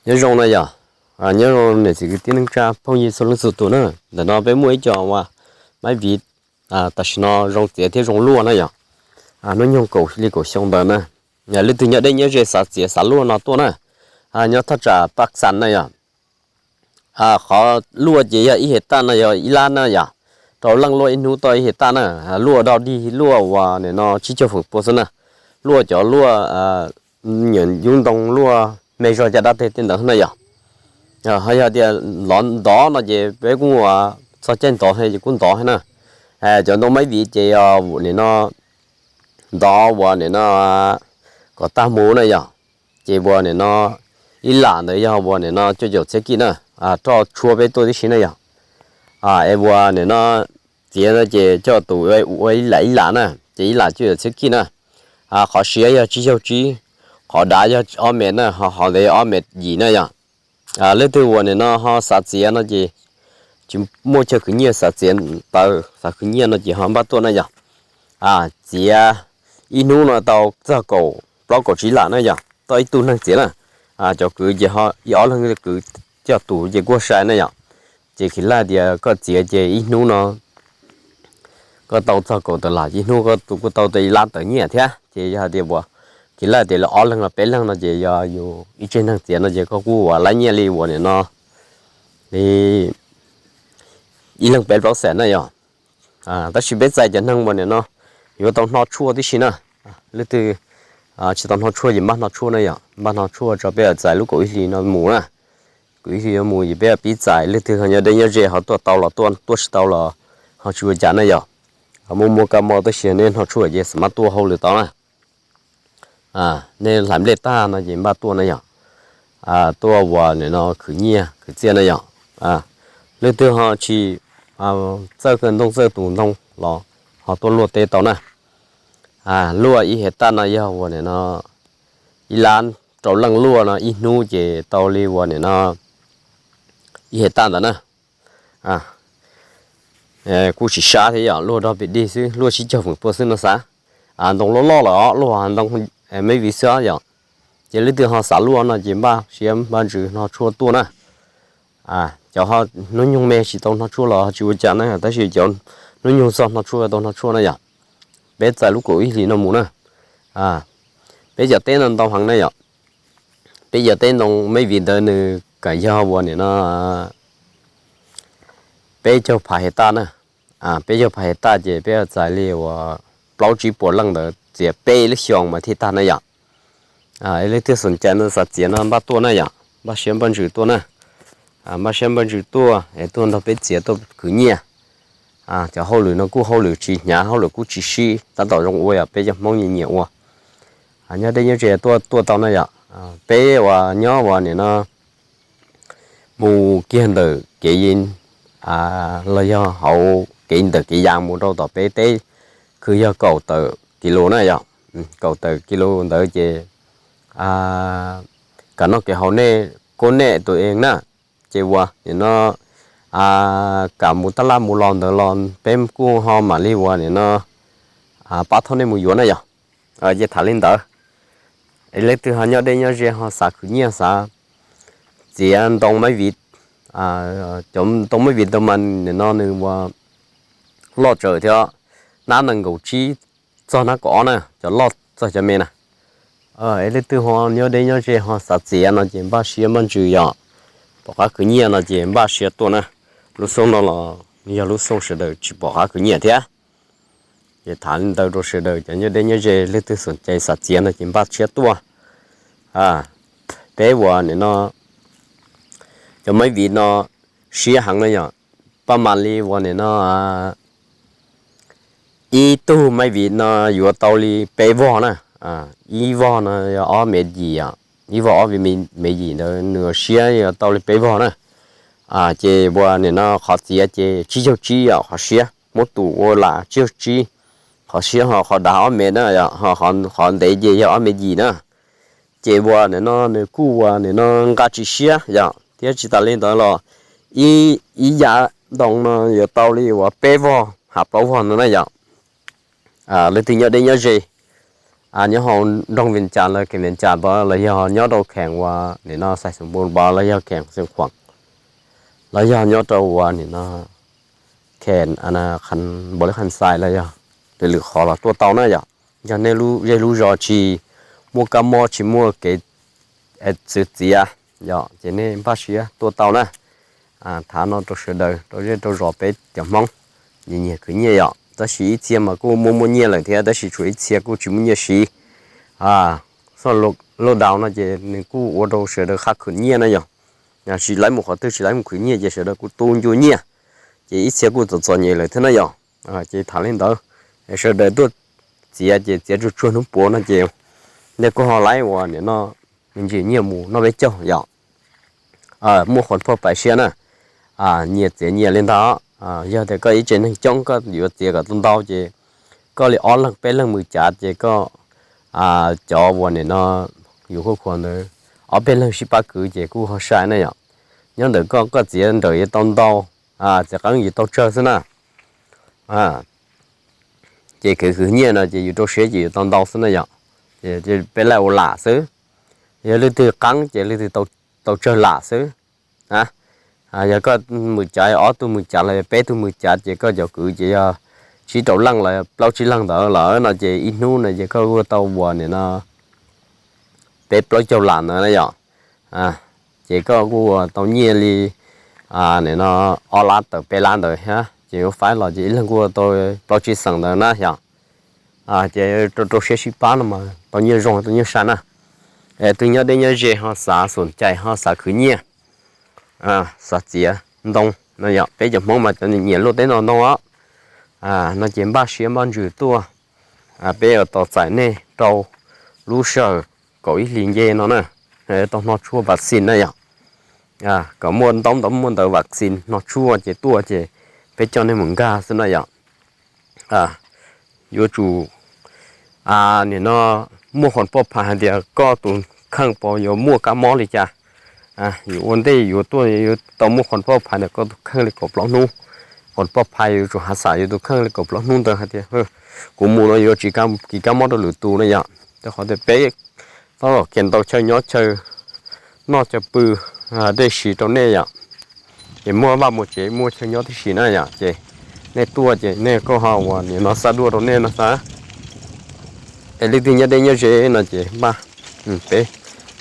Nyob zoo na yom, nyob zoo niam txiv kwv tij neej tsa phooj ywg txhua leej txhua tus na. Ntawm no peb muaj ib co uas maiv viv tam sim no zoo txiav thiab zoo luaj na yom. Hnub nyoog kaum li kaum xyoo ntawd na. Leej twg nyob deb nyob ze xav txiav xav luaj no tuaj na. Nyob thaj tsam Paj Xas na yom. Qhov luaj ces yog ib hais taj no yog ib lab na yom. Rau leej luaj ib hnub tau ib hais taj na. Luaj dog dig luaj uas nim no tsib caug feem pua xwb na. Luaj cov luaj nyuam yub ntoo luaj me zog caj dab teg tej ntawd na yom. Ho yog tias lov ntov no ces peb kuj ua txog caij ntov he ces kuj ntov he na. Cov ntoo maiv viv ces yog nim no ntov uas nim no kom tag mus na yom. Ces uas nim no ib lam ntawd yog uas nim no cuaj caum txhiab kij na. Roj tshua peb tuaj tib si na yom. Es uas nim no txiav no ces coj tus ua ib lam ib lam na, ces ib lam cuaj caum txhiab kij na. Qhov siav yog tsib caug tsib, qhov dav yog ob mev na, ho qhov ntev ob mev yim na yom. Leej twg uas nim no ho xav txiav no ces tsis muaj chaw khwv nyiaj xav txiav tawv xav khwv nyiaj no ces ho npaj tuaj na yom. Txiav ib hnub no tau txog kaum plaub kaum tsib lam na yom, tau ib tug neeg txiav na. Cov kwv ces ho ib ob leeg kwv coj tus ces kuj sai na yom. Ces khwv laj tias koj txiav ces ib hnub no koj tau txog kaum tawm lam ces ib hnub koj tus kuj tau tau ib lab tawm nyiaj thiab. Ces yog hais tias uas khwv laj tias lawv ob leeg los peb leeg no ces yog yus ib tsev neeg txiav no ces koj kuj ua lab nyiaj li uas nim no li ib leeg peb plaub xees na yom. Tab sis peb txais cov neeg uas nim no yuav tau hno tshuaj tib si na. Leej twg tsis tau hno tshuaj ces npaj hno tshuaj na yom, npaj hno tshuaj tso peb txais lub kaum ib hlis no mus na. Kaum ib hlis no mus ces peb pib txais, leej twg ho nyob deb nyob ze ho tuaj tau los tuaj, tuaj tsis tau los ho tsis ua cas na yom. Muaj muaj kab mob tab sis nej hno tshuaj ces xam mab tuaj hauj lwm tau na. Nej hlais nplej tag no ces npaj tuaj na yom, tuaj uas nim no khwv nyiaj khwv txiaj na yom. Leej twg ho tsis txawj kawg ntoo txawj tus ntoo los ho tuaj luaj teb tau na. Luaj ib hais taj no yog uas nim no ib lab rau leej luaj no ib hnub ces tau li uas nim no ib hais taj ntawd na. Kuj tsis sab thiab yom, luaj dog pim dig xwb, luaj tsib caug feem pua xwb no xav. Ntoo loj loj lawm os, luaj ntoo maiv viv xwb yom. Ces leej twg ho xav luaj no ces npaj siab npaj ntsws hno tshuaj tuaj na. Cov hnub nyoog me tsis tau hno tshuaj los tsis ua cas na, tab sis cov hnub nyoog txog hno tshuaj tau hno tshuaj na yom. Peb txais lub kaum ib hlis no mus na. Peb cov teb no ntau heev na yom. Peb cov teb ntoo maiv viv ntawd nws kam yog uas nim no peb caug phav hais taj na. Peb caug phav hais taj ces peb txais li uas plaub tsib puas leej ntawd txiav peb lub xyoos mas thiaj tag na yom. Leej twg xoom cai no xav txiav no npaj tuaj na yom, npaj siab npaj ntsws tuaj na. Npaj siab npaj ntsws tuaj es tuaj nrog peb txiav tuaj khwv nyiaj. Cov hauj lwm no kuj hauj lwm tsis hnyav, hauj lwm kuj tsis sib, tab tom zoo ua yom, peb cov Hmoob nyiam nyiam ua. Nyob deb nyob ze tuaj tuaj tau na yom. Peb uas nyob uas nim no mus kiag ntawm kev los yog hauv kev ntawm kev yas mus rau tom peb teb khwv yog kaum tawm kis lus na yom. Kaum tawm kis lus ntawd ces kam noj kev haus nej kuj nej tus eeg na. Ces uas nim no kam mus tab laj mus los ntawd los peb kuj ho mam li uas nim no pab thauj nej mus yuav na yom. Ces tham li ntawd. Es leej twg ho nyob deb nyob ze ho xav khwv nyiaj xav txiav ntoo maiv viv, cov ntoo maiv viv ntawd mas nim no nws ua loj tsawv thiab, hnab nees nkaum tsib txog hnab kaum ob na, cov loj txog cov me na. Es leej twg ho nyob deb nyob ze ho xav txiav no ces npaj siab npaj ntsws yom, pom qab khwv nyiaj no ces npaj siab tuaj na. Lub xyoo no los yog lub xyoo sawv daws tsis pom qab khwv nyiaj thiab. Ces tham li ntawd rau sawv daws cov nyob deb nyob ze, leej twg xoom cai xav txiav no ces npaj siab tuaj. Peb uas nim no cov maiv viv no siab heev na yom, paj mam li uas nim no ib tug maiv viv no yuav tau li peb vog na. Ib vog no yog ob mev yim, ib vog ob mev yim ntawd nws siab yuav tau li peb vog na. Ces uas nim no qhov txiav ces tsib caug tsib yom, qhov siab muab tus ua lam tsib caug tsib, qhov siab ho qhov dav ob mev na, qhov ntev ces yog ob mev yim na. Ces uas nim no nws kuj uas nim no nqa tsis siab yom, thiab tsis tas li ntawd los ib yav ntoo no yuav tau li uas peb vog ham plaub vog no na yom. Leej twg nyob deb nyob ze nyob hauv nroog Vias Cas los kheem Vias Cas pov los yog nyob rau kheem uas nim no Xais Xoom Pus pov los yog kheem Xeev Khuam los yog nyob rau uas nim no kheem Npaus Lis Kham Xais los yog lwm lwm qhov los tuaj tau na yom. Yog nej lub zej lub zos tsis muaj kab mob tsis muaj kev txwv txiav yom, ces nej npaj siab tuaj tau na. Tham no rau sawv daws rau zej rau zos peb cov Hmoob nyiam nyiam khwv nyiaj yom, tab sis ib txhia mas kuj muaj muaj nyiaj lawm thiab tab sis tshuav ib txhia kuj tsis muaj nyiaj siv. Xoj lockdown no ces nws kuj ua rau sawv daws qhab khwv nyiaj na yom. Tsis laib mus qhov twg tsis laib mus khwv nyiaj ces sawv daws kuj tu ncua nyiaj, ces ib txhia kuj txom txom nyem lawm thiab na yom. Ces tham li ntawd, sawv daws tuaj txiav ces txiav tsuag tsuag hnub puav no ces nej kuj ho laib uas nim no me ntsis nyiaj mus noj peb caug yom, muaj qhuas phaj pais siab na. Nyias txiav nyias li ntawd, yog tias koj ib tsev neeg coob koj yuav txiav kom tau ntau ces koj li ob leeg peb leeg mus cav ces koj cov uas nim no yus huj khuas ntawd ob peb leeg sib pab kwv ces kuj ho sai na yom. Nyob ntawm koj, koj txiav nrawm yuav tau ntau, txiav qeeb yuav tau tsawg xwb na. Ces khwv khwv nyiaj no ces yus rau siab ces yuav tau ntau xwb na yom. Peb laij ua lam xwb, yog leej twg qeeb ces leej twg tau tsawg lam xwb. Yog koj mus cav ob tug mus cav los yog peb tug mus cav ces koj cov kwv ces yog tsib rau leej los plaub tsib leej ntawd lawm no ces ib hnub no ces koj ua tau uas nim no peb plaub caug lam ntawd na yom. Ces koj kuj ua tau nyiaj li nim no ob lab tawm peb lab ntawd thiab, ces yuav faib los ces ib leeg kuj ua tau plaub tsib xees ntawd na yom. Ces rau rau siab sib pab no mas tau nyiaj zoo tau nyiaj sai na. Tus nyob deb nyob ze ho xav xum cais ho xav khwv nyiaj, xav txiav ntoo no yom, peb cov Hmoob mas cov nyiam luaj teb ntau ntoo os, no ces npaj siab npaj ntsws tuaj, peb yuav tos txais nej rau lub sij hawm kaum ib hlis nce no na, tau hno tshuaj vaccine na yom. Kom muaj ntaub ntawv muaj ntawv vaccine hno tshuaj ces tuaj ces peb coj nej mus nkag xwb na yom. Yuav tsum nim no muaj qhuas poj phais hais tias koj tus kheej puas yuav muaj kab mob li cas. Yus ua ntej yuav tuaj yuav tau muaj qhuas poj phais ntawm koj tus kheej li kaum plaub hnub. Qhuas poj phais yuav tsum hav xam yus tus kheej li kaum plaub hnub ntawd hais tias kuv mus no yuav tsis kis kab mob rau lwm tus na yom. Rau qhov tias peb tab tom khiav ntau chaw nyob chaw noj chaw pw, dej siv rau nej yom. Ces muaj vaj muaj tsev muaj chaw nyob tib si na yom, ces nej tuaj ces nej kuj ho uas nim no xa duaj rau nej no xav. Es leej twg nyob deb nyob ze no ces npaj, peb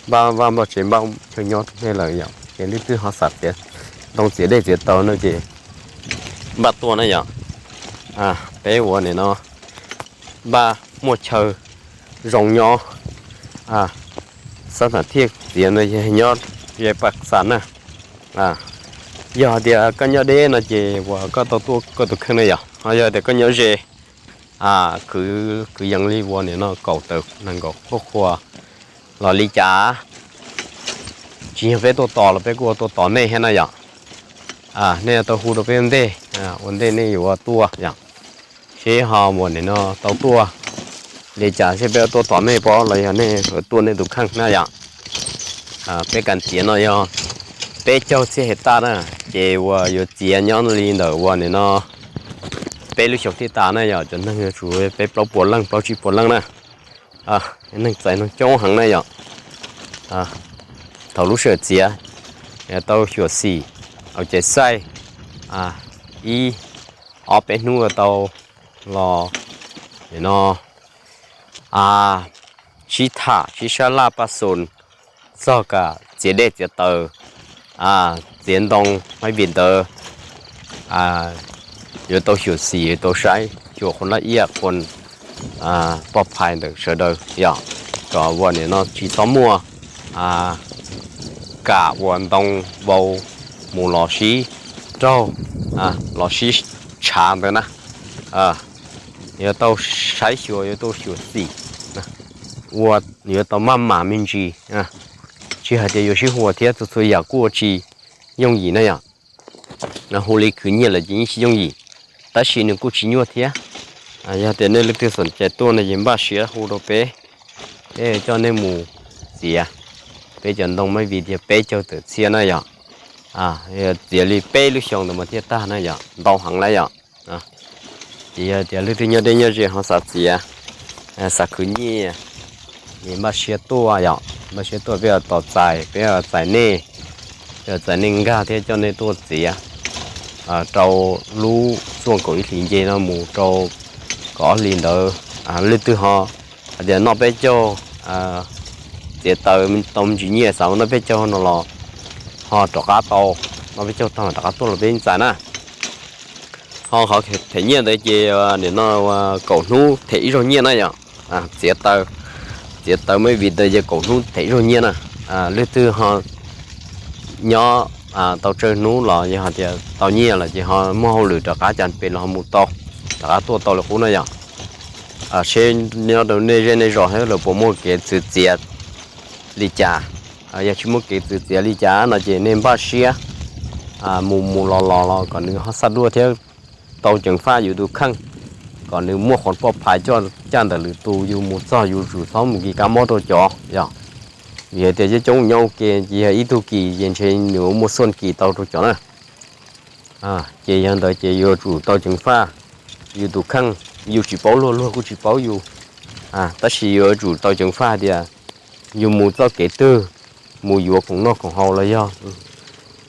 npaj vaj npaj tsev npaj chaw nyob rau nej lawm yom, ces leej twg ho xav txiav ntoo txiav dej txiav taws no ces npaj tuaj na yom. Peb uas nim no npaj muaj chaw zoo nyob, xab tham thiaj txiav no nyob ze pas xas na. Yog hais tias koj nyob deb no ces uas koj tau tuaj koj tus kheej na yom, ho yog tias koj nyob ze, khwv yees li uas nim no kaum tawm nees nkaum qhuaj qhua los li cas, tsis yog peb tuaj tos los peb kuj ua tuaj tos nej thiab na yom. Nej tau hu rau peb ua ntej, ua ntej nej yuav tuaj yom, seb ho uas nim no tau tuaj li cas seb peb tuaj tos nej pob los yog nej tuaj nej tus kheej na yom. Peb kas txiav no yog peb caug txhiab hais taj na, ces uas yuav txiav nyob li ntawm uas nim no peb lub xyoos thiaj tas na yom, cov neeg yuav tsum peb plaub puas leej plaub tsib puas leej na. Neeg txais neeg coob heev na yom. Thaum lub sij hawm txiav tau xyuam xim, au cais xaij, ib ob peb hnub tau los nim no sib tham sib sab laj paj xus, txog kam txiav dej txiav taws, txiav ntoo maiv vim ntawd, yuav tau xyuam xim yuav tau saib xyuas qhuas laj iaj qhuas poj phais ntawm sawv daws yom, kom uas nim no tsis txhob muaj kam uas ntoo vau mus los sib raug, los sib tshav ntawd na. Yuav tau saib xyuas yuav tau xyuam xim, ua yuav tau maj mam me ntsis, tsis hais tias yuav sib hua thiab, txhua txhua yam kuj ua tsis yooj yim na yom. Hu li khwv nyiaj lawm ces yeej tsis yooj yim, tab sis nws kuj tsis nyuaj thiab. Yog tias nej leej twg xom cai tuaj no ces npaj siab hu rau peb, peb coj nej mus txiav. Peb cov ntoo maiv vim tias peb caug tawm txhiab na yom. Txiav li peb lub xyoo ntawd mas thiaj tag na yom, ntau heev lawm yom. Ces yog tias leej twg nyob deb nyob ze ho xav txiav, xav khwv nyiaj, es npaj siab tuaj yom, npaj siab tuaj peb yuav tos txais, peb yuav txais nej, peb yuav txais nej nkag thiab coj nej tuaj txiav rau lub xuaj kaum ib hlis nce no mus rau kaum ob hlis ntawd. Leej twg ho hais tias noj peb caug, txiav taws tau me ntsis nyiaj xav ua noj peb caug no los ho rov qab tau, noj peb caug tau rov qab tuaj los peb txais na. Ho qhov them nyiaj ntawd ces nim no kaum hnub them ib zaug nyiaj na yom. Txiav taws, txiav taws muaj ib vim ntawd ces kaum hnub them ib zaug nyiaj na. Leej twg ho nyob tau tsawg hnub los yog hais tias tau nyiaj lawm ces ho muaj hauj lwm rov qab cas pem los ho mus tau, rov qab tuaj tau li qub na yom. Seb nyob rau nej zej nej zos thiab lawv puas muaj kev txwv txiav li cas. Yog tsis muaj kev txwv txiav li cas no ces nej npaj siab mus mus los los los kom nws ho xaj duaj thiab tau ceev faj yus tus kheej, kom nws muaj qhov poj phais coj caj ntawm lwm tus yus mus txog yus tsum txhob mus kis kab mob rau cov yom. Vim hais tias coob coob nyob ua ke ces yog ib tug kis ces ntshe nws muaj xuaj kis tau rau cov na. Ces yog ntawd ces yuav tsum tau ceev faj yus tus kheej, yus tsis paub luag luag kuj tsis paub yus. Tab sis yuav tsum tau ceev faj tias yus mus txoj kev twg, mus yuav khoom noj khoom haus los yog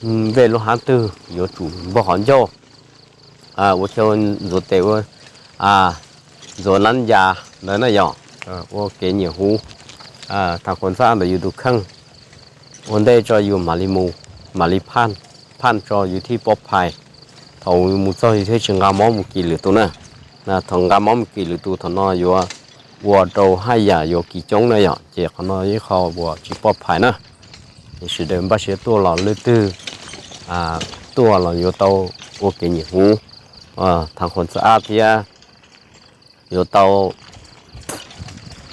npej lub hab twg yuav tsum npog qhov ncauj, ua chaw ntxuav tes ua, ntxuav nab ncas ntawd na yom, ua kev nyiam huv, tham qhuas ntxhab ntawm yus tus kheej, ua ntej tso yus mam li mus, mam li phaj tso yus thiaj poj phais. Thaum mus txog yus thiaj tsis nqa mob mus kis lwm tus na. Thaum nqa mob mus kis lwm tus thaum no yuav ua rau haj yam yuav kis coob na yom, ces qhov no ib qho uas tsis poj phais na. Sawv daws npaj siab tuaj los leej twg tuaj los yuav tau ua kev nyiam huv, tham qhuas ntxhab thiab yuav tau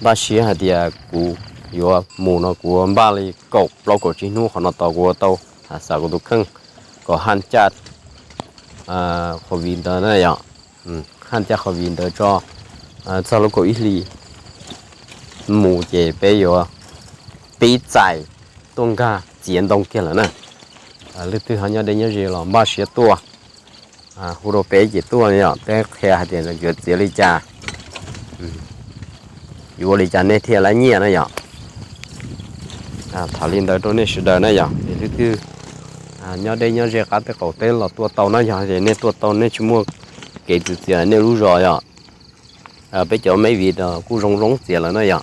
npaj siab hais tias kuv yuav mus no kuv npaj li kaum plaub kaum tsib hnub qhov no tos kuv tau xav kuv tus kheej kom haj caj COVID ntawd na yom. Haj caj COVID ntawd tso, txog lub kaum ib hlis mus ces peb yuav pib txais tuaj nkag txiav ntoo kiag lawm na. Leej twg ho nyob deb nyob ze los npaj siab tuaj, hu rau peb ces tuaj yom, peb qhia hais tias yuav txiav li cas, yuav ua li cas nej thiaj lab nyiaj na yom. Tham li ntawd rau nej sawv daws na yom, es leej twg nyob deb nyob ze qab teb qaum teb los tuaj tau na, yog tias nej tuaj tau nej tsis muaj kev txwv txiav nej lub zos yom. Peb cov me viv kuj zoo zoo txiav lawm na yom,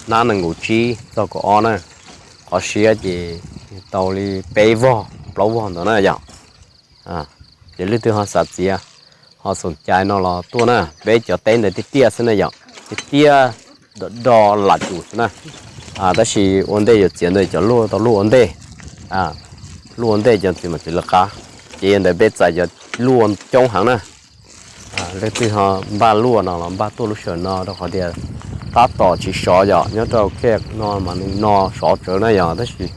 hnab nees nkaum tsib txog kaum ob na, qhov siab ces tau li peb vog plaub vog ntawd na yom. Ces leej twg ho xav txiav, ho xoom cai no los tuaj na, peb cov teb ntawd tiaj tiaj xwb na yom, tiaj tiaj do lam tsum xwb na. Tab sis ua ntej yuav txiav ntawd cov luaj tau luaj ua ntej, luaj ua ntej cov txiv mam txiv lawv qab, ces yog ntawd peb txais cov luaj coob heev na. Leej twg ho npaj luaj no los npaj tuaj lub sij hawm no rau qhov tias tab tom tsis sov yom, nyob rau khej no mas nws no sov tsawv na yom, tab sis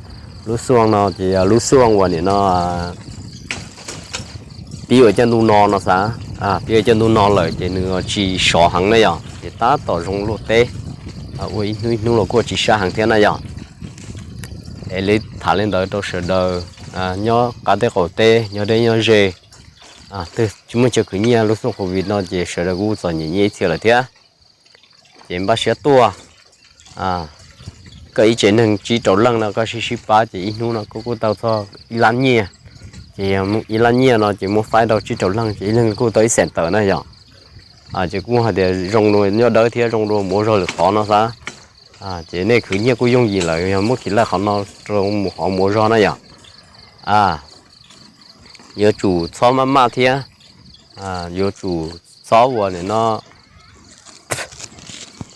lub xuaj no ces yog lub xuaj uas nim no pib ua caj ntuj no no xav, pib ua caj ntuj no lawm ces nws tsis sov heev na yom, ces tab tom zoo luaj teb, ua ib hnub ib hnub los kuj tsis sab heev thiab na yom. Es li tham li ntawd rau sawv daws nyob qab teb qaum teb nyob deb nyob ze, twb tsis muaj chaw khwv nyiaj lub xuaj COVID no ces sawv daws kuj txom nyem nyiaj ib txhia lawm thiab. Ces npaj siab tuaj, koj ib tsev neeg tsib rau leej no koj sib sib pab ces ib hnub no koj kuj tau txog ib lab nyiaj. Ces ib lab nyiaj no ces muab faib rau tsib rau leej ces ib leeg kuj tau ib xees tawm na yom. Ces kuj hais tias zoo dua nyob dawb thiab zoo dua mus ua zog lwm qhov no xav. Ces nej khwv nyiaj kuj yooj yim lawm, yog muab khiav laj qhov no rau mus qhov mus ua zog na yom. Yuav tsum txhob maj maj thiab, yuav tsum txhob ua nim no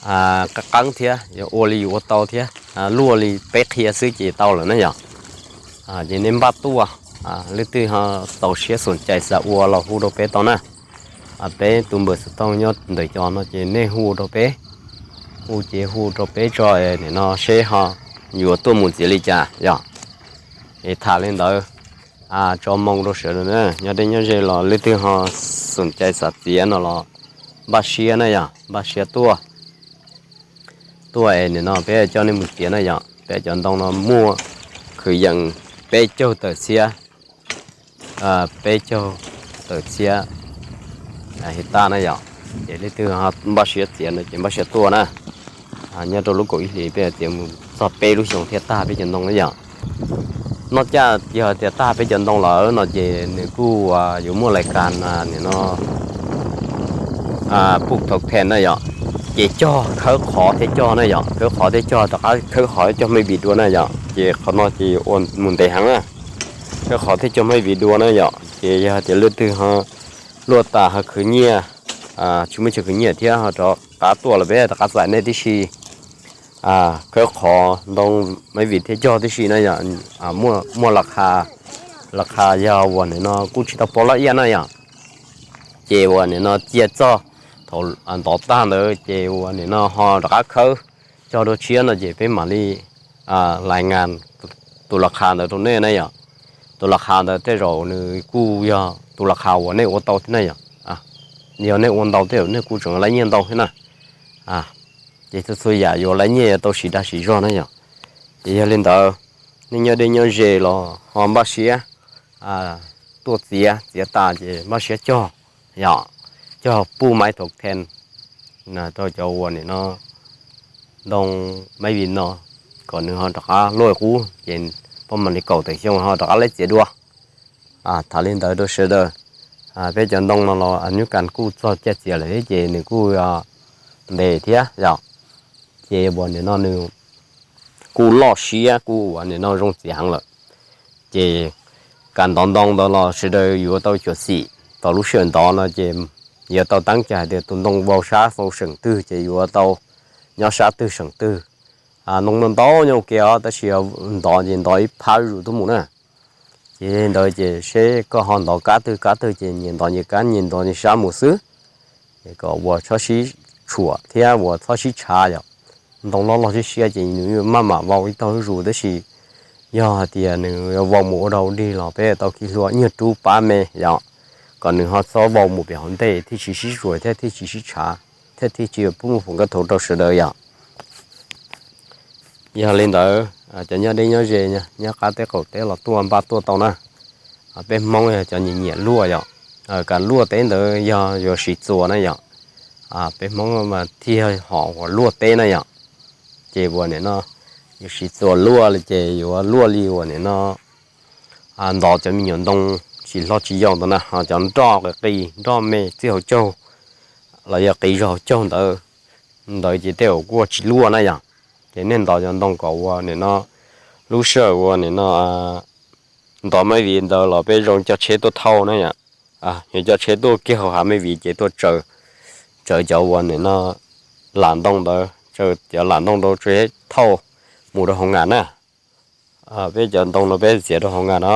qeeb qeeb thiab, yuav ua li yus ua tau thiab, luaj li peb qhia xwb ces tau lawm na yom. Ces nej npaj tuaj, leej twg ho txaus siab xoom cai xav ua los hu rau peb tau na. Peb tus npawb xov tooj nyob ntawm cov no ces nej hu rau peb, hu ces hu rau peb tso nim no seb ho yuav tuaj mus txiav li cas yom. Es tham li ntawd, tso moo rau sawv daws na, nyob deb nyob ze los leej twg ho xoom cai xav txiav no los npaj siab na yom, npaj siab tuaj. Tuaj es nim no peb coj nej mus txiav na yom, peb cov ntoo no muaj khwv yees peb caug tawm txhiab, peb caug tawm txhiab hais tag na yom. Ces leej twg npaj siab txiav no ces npaj siab tuaj na. Nyob rau lub kaum ib hlis peb txiav mus txog peb lub xyoo thiaj tag peb cov ntoo na yom. Noj caj yog tias tag peb cov ntoo lawm no ces nws kuj yuav muaj lais kas nim no puj thau then na yom. Ces cog khawb qhov thiab cog na yom, khawb qhov thiab cog, rov qab khawb qhov thiab cog mej vim dua na yom. Ces qhov no ces ua mus ntev heev na. Khawb qhov thiab cog mej vim dua na yom. Ces yog tias leej twg ho luaj tas ho khwv nyiaj, tsis muaj chaw khwv nyiaj thiab ho rov qab tuaj los peb rov qab txais nej tib si. Khawb qhov ntoo mej vim thiab cog tib si na yom, muaj las khas yog uas nim no kuj tsis tau paub laj iaj na yom. Ces uas nim no cia txog thaum ntov tag ntawd ces uas nim no ho rov qab khawb cog dua tshiab no ces peb mam li lais ngas tus las khas ntawd rau nej na yom. Tus las khas ntawd tej zaum nws kuj yog tus las khas uas nej ua tau thiab na yom. Yog nej ua ntau tej zaum nej kuj tseem laj nyiaj ntau thiab na. Ces txhua txhua yam yuav laj nyiaj yuav tau siv dag siv zog na yom. Ces yog li ntawd, nej nyob deb nyob ze los ho npaj siab tuaj txiav, txiav tas ces npaj siab cog, yog cog puj maiv thau then rau cov uas nim no ntoo maiv vim no kom nws ho rov qab luaj qub ces poj mam li kaum tawm xyoo ho rov qab laib txiav dua. Tham li ntawd rau sawv daws. Peb cov ntoo no los nyuj kas kuj txog caij txiav lawm thiab ces nws kuj ntev thiab yom. Ces uas nim no nws kuj loj siab kuj uas nim no zoo txiav heev lawm. Ces kas ntov ntoo ntawd los sawv daws yuav tau cuam xim tau lub sij hawm ntov no ces yuav tau teeb cai hais tias tus ntoo vau sab xau seem twg ces yuav tau nyob sab twg seem twg. Ntoo ntau ntau nyob ua ke os tab sis ntov ces ntov ib phab zuj zus tuaj mus na. Ces ntawd ces seb koj ho ntov kab twg kab twg ces nyias ntov nyias kab nyias ntov nyias sab mus xwb. Kom uas txhob sib tshuam thiab uas txhob sib tshav yom. Ntoo loj loj siab siab ces nws maj mam vau ib tog zuj zus tab sis yog hais tias nws vau mus ua dog ua dig los peb tau khi hlua nyuag rub pab me yom, kom nws ho txhob vau mus pem hauv ntej thiaj tsis sib zuam thiab thiaj tsis sib tshav thiab thiaj tsis pub muaj foom kab thaum rau sawv daws yom. Yog li ntawd, cov nyob deb nyob ze, nyob qab teb qaum teb los tuaj npaj tuaj tau na. Peb Hmoob yog cov nyiam nyiam luaj yom. Kas luaj teb ntawd yog yuav siv txuas na yom. Peb Hmoob mas thiaj hom uas luaj teb na yom. Ces uas nim no yuav siv txuas luaj li ces yuav luaj li uas nim no ntov cov me nyuam ntoo tsis hlob tsis yau ntawd na, ho cov nroj qis qis nroj me txij hauv caug los yog qis zog hauv caug ntawd, ntawd ces tej zaum kuj tsis luaj na yom. Ces nej ntov cov ntoo kom uas nim no lub sij hawm uas nim no ntov mej vim ntawd los peb zoo coj tsheb tuaj thauj na yom. Yuav coj tsheb tuaj kiag hauv hav mej vim ces tuaj tsaws, tsaws cov uas nim no lam ntoo ntawd, tsaws cov lam ntoo rau tsheb thauj mus rau hauv ngas na. Peb cov ntoo no peb txiav rau hauv ngas no.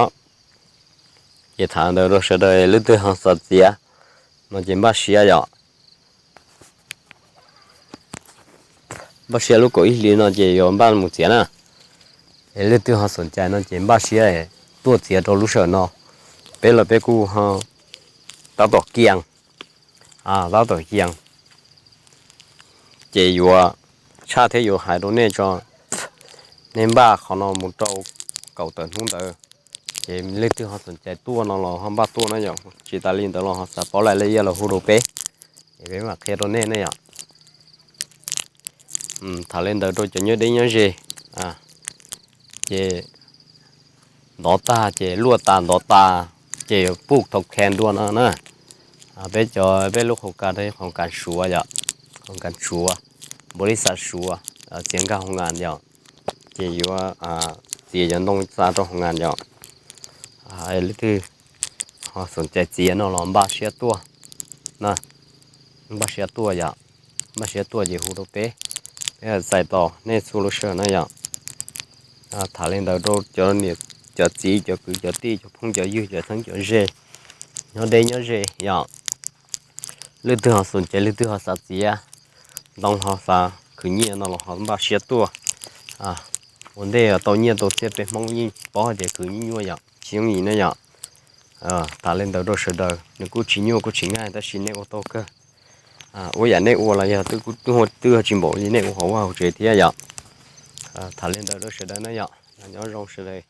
Ces tham ntawd rau sawv daws leej twg ho xav txiav no ces npaj siab yom. Npaj siab lub kaum ib hlis no ces yuav npaj mus txiav na. Es leej twg ho xoom cai no ces npaj siab tuaj txiav rau lub sij hawm no. Peb los peb kuj ho tab tom kias, tab tom kias, ces yuav tshaj thiab yuav hais rau nej tso, nej npaj qhov no mus rau kaum tawm hnub ntawd. Ces leej twg ho xoom cai tuaj no los ho npaj tuaj na yom, tsis tas li ntawd los ho xav paub laj iaj los hu rau peb, es peb mam qhia rau nej ne yom. Tham li ntawd rau cov nyob deb nyob ze, ces ntov tag ces luaj tas ntov tas ces puj thau khe dua no na. Peb cov peb lub qhov kas qhov kas Suav yom, qhov kas Suav, npaum li xav Suav, txiav nkag hoo ngas yom, ces yuav txiav cov ntoo xa rau hoo ngas yom. Leej twg ho xoom cai txiav no los npaj siab tuaj na, npaj siab tuaj yom, npaj siab tuaj ces hu rau peb, peb txais tos nej txhua lub sij hawm na yom. Tham li ntawd rau cov niam cov txiv cov kwv cov tij cov phooj cov ywg cov txheeb cov ze, nyob deb nyob ze yom. Leej twg ho xoom cai leej twg ho xav txiav ntoo ho xav khwv nyiaj no los ho npaj siab tuaj. Ua ntej tau nyiaj tau txiaj peb Hmoob yeej paub hais tias khwv nyiaj nyuaj yom, tsis yooj yim ne yom. Tham li ntawd rau sawv daws, nws kuj tsis nyuaj kuj tsis nyaij tab sis nej ua tau kawg. Ua yam nej ua los yog twb twb tsis npaum li nej ua hauv vaj hauv tsev thiab yom. Tham li ntawd rau sawv daws na yom, nyob zoo sawv daws.